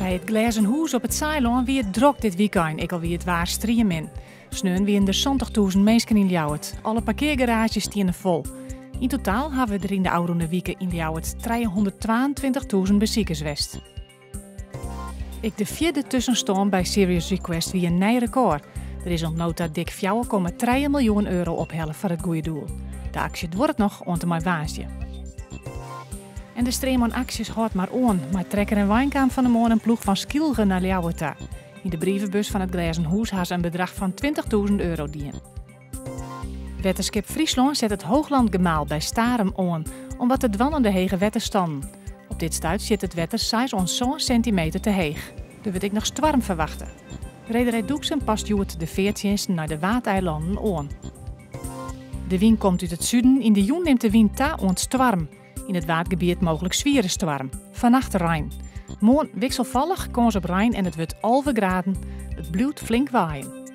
By it Glêzen Hûs op it Saailân wie it drok dit wykein, ek al wie it waar striemin. Sneon wiene der 70.000 minsken yn Ljouwert. Alle parkeargaraazjes stiene fol. Yn totaal hawwe der yn de ôfrûne wike yn Ljouwert 322.000 besikers west. Ek de fjirde tuskenstân by Serious Request wie in nij rekôr. Der is oant no ta dik 4,3 miljoen euro ophelle foar it goede doel. De aksje duorret noch oant en mei woansdei. En de stream oan aksjes hâldt mar oan. Mei trekker en wein kaam fan 'e moarn in ploech fan Skylge nei Ljouwert ta. Yn de brievebus fan it Glêzen Hûs ha se in bedrach fan 20.000 euro dien. Wetterskip Fryslân set it Hooglandgemaal by Starum oan om wat te dwaan oan de hege wetterstannen. Op dit stuit sit it wetter 6 oant 7 sintimeter te heech. Der wurdt ek noch stoarm ferwachte. Rederij Doeksen past hjoed de feartsjinsten nei de Waadeilannen oan. De wyn komt út it suden, yn de jûn nimt de wyn ta oant stoarm. Yn it Waadgebiet mooglik swiere stoarm. Fannacht rein. Moarn wikselfallich, kâns op rein en it wurdt 11 graden. It bliuwt flink waaien.